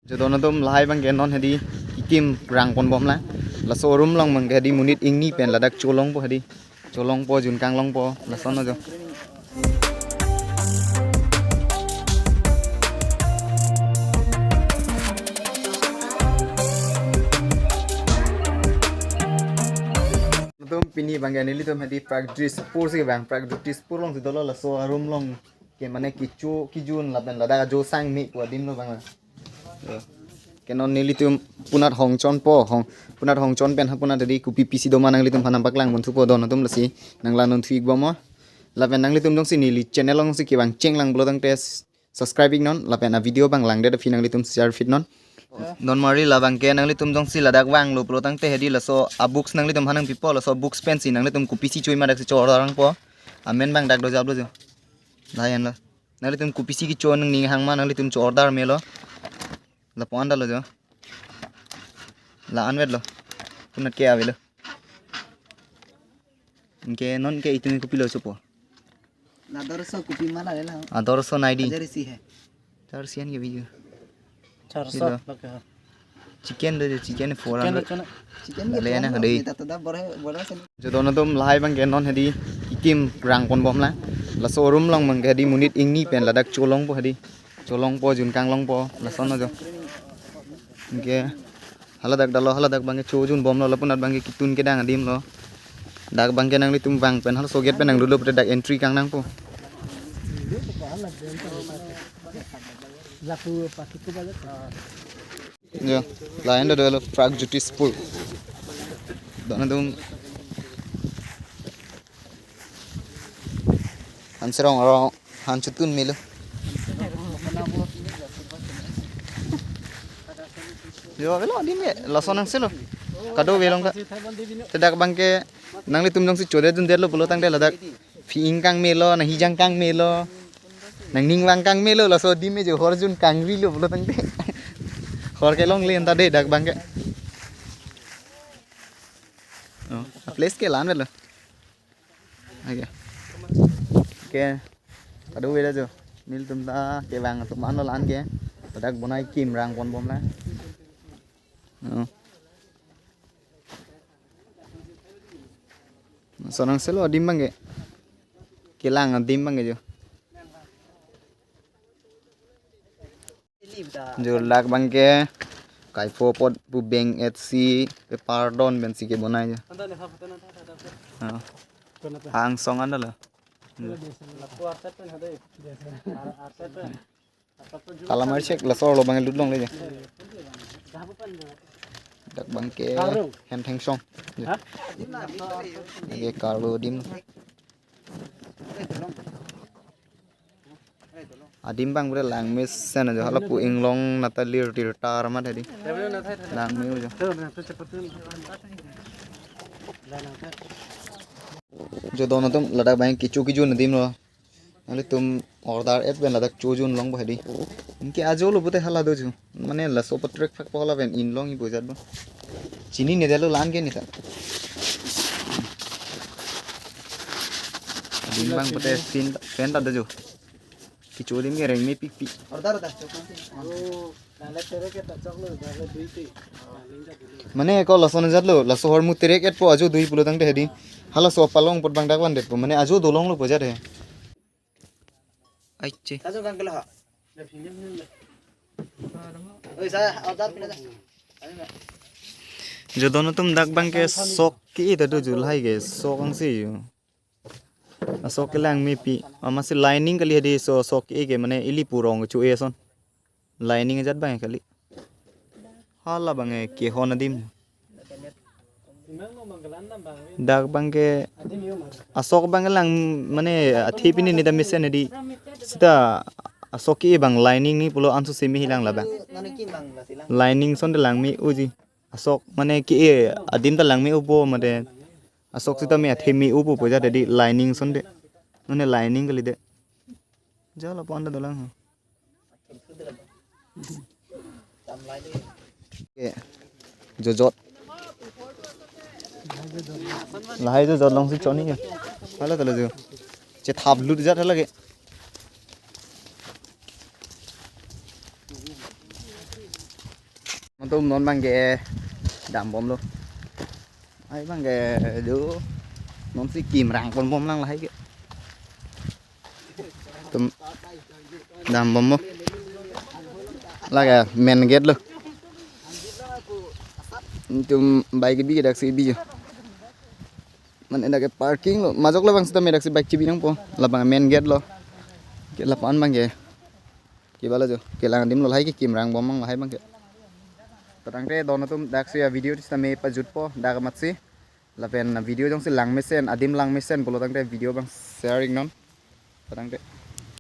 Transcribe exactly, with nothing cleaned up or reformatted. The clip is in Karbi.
Jo don atum, lahai abangke non hedi kikim rang ponbomlang. Laso room along abangke hedi monit ingni pen ladak cholongpo hedi. Cholongpo, junkang longpo, lason lo jo. Atum, pini abangke nelitum hedi Pragyotish Pur si bang, Pragyotish Pur alongsi dolo, laso room along ke mane kicho kijun lapen ladak ajo sangme pu adim lo bang. Ke non nelitum punat hongchonpo, hong, punat hongchon pen ha punat hedi kopi pisi doma nanglitum aphan nangpaklang ponthupo don atum, lasi nanglang ponthu ikbomnon. Lapen nanglitum jongsi neli channel alongsi kevang chenglang pulo tangte subscribe iknon, lapen a video abang langdet aphi nanglitum share pitnon. Don mari, labangke nanglitum jongsi ladak vanglo pulo tangte hedi laso a books nanglitum aphan nangpipo, laso books pensi nanglitum kopisi cho-i ma daksi cho-order nangpo. Amen abang dak do, jap lo jo. Layan lo. Nanglitum kopisi kecho nangning hang ma nanglitum cho-order melo. Lapu-an ta lo jo. La-an vetlo. Punat ke avelo. Anke non ke itum kopilo chopo? Adarso kopi ma la le la. Adarso nai di. Hajar isi hai. Hajar isi an ke biju. Charso. Ilo. Lake ha. Chicken do jo, chicken four hundred. Chicken do chona. Chicken ke le na four hundred hadi. Neta to da bore bore sen. Jo don atum, lahai abangke non hedi kikim rang ponbomlang. Laso room along abangke hedi monit ingni pen ladak cholongpo hedi. Cholongpo, junkang longpo, lason lo jo. Anke haladak dalo, haladak abangke chojunbomlo, lapunat abangke kitun kedang adim lo. Dak abangke nanglitum vang pen halaso gate pen nanglulo pute dak entry kang nangpo. Jo, lain do dolo Pragyotish Pur. Don atum, han serong aro han chotun melo. Jo, avelo adim ke, lason nangselo. Kado velong ta. Te dak abangke nanglitum jongsi chodedundetlo pulo tangte ladak phi-ing kang melo, nanghijang kang melo, nangning vang kang melo, laso adim me jo, hor jun kangrilo pulo tangte. Hor kelongle anta de dak abangke. Oh, a place ke la-an vetlo. Oke. Oke. Kado veda jo. Nelitum ta kevang atum an lo la-an ke. Ladak bonai kim rang ponbomlang. Oh. Lason nangselo adim abangke. Kelang adim abangke jo. Jo dak abangke kaipho apot pu beng-et si pe pardon pensi kebonai jo. Ah. Angsong an ta lo. Kalamar chek laso arlo abang lut longle jo. Dak abangke hem thengsong. Jo. Abangke karlu adim. Adim abang pura langmesen jo, halapu inglong nata lir tir tar amat hedi. Langme jo. Jo don atum, ladak abang kicho kijun adim lo. Nanglitum order et pen ladak chojun longpo hedi. Anke ajo lo pute hala do jo. Mane laso patrek phak pola pen inglong ipo jat bo. Chinine detlo la-an ke neta. Adim abang pute fin, pen ta do jo. Kicho adim ke rengme pikpik. Order da. Mane ko lason jat lo, laso ahormu terek etpo ajo dui pulo tangte hedi. Halaso palong apot abang dak vandetpo. Mane ajo dolonglo pu jat he. Aiche. Satu kan kelo ha. Oi, saya order pina dah. Jo don atum, dak abangke sok ke-e ta do jo, lahai ke sok angse jo. Asok ke langmepi, amatsi lining kali hedi, so sok ke-e ke mane ili pu rong cho-e ason. Lining ajat abang kali. Hala abang kehon adim. Dak abangke asok abang lang mane athe pini neta mesen hedi. Sita asok ke-e abang lining ni pulo ansu semi hilang labang. Lining ason de langme uji. Asok mane ke-e adim ta langme upo mate. Asok sita me athe me upo pu jat hedi lining ason de. Mane lining kali de. Jala pon da dolang. Ke. Jojot. Lahai jojot alongsi choni ke. Hala tala jo. Chethap lut jat hala ke. Atum non abangke dambomlo. Ai abangke do. Nonsi kim rang ponbom lang lahai ke. Atum dambomlo. Lake main gate lo. Atum bike bi daksi bi jo. Mane dak ke parking lo. Majok labang sita me daksi bike chibi nangpo. Labang main gate lo. Ke lapu-an abangke. Ke bala jo. Kelang adim lo lahai ke kim rang bom abang lahai abangke. Patangte don atum daksi a-video sita me pajutpo dak amatsi. Lapen video jongsi langmesen, adim langmesen pulo tangte video abang share iknon. Patangte.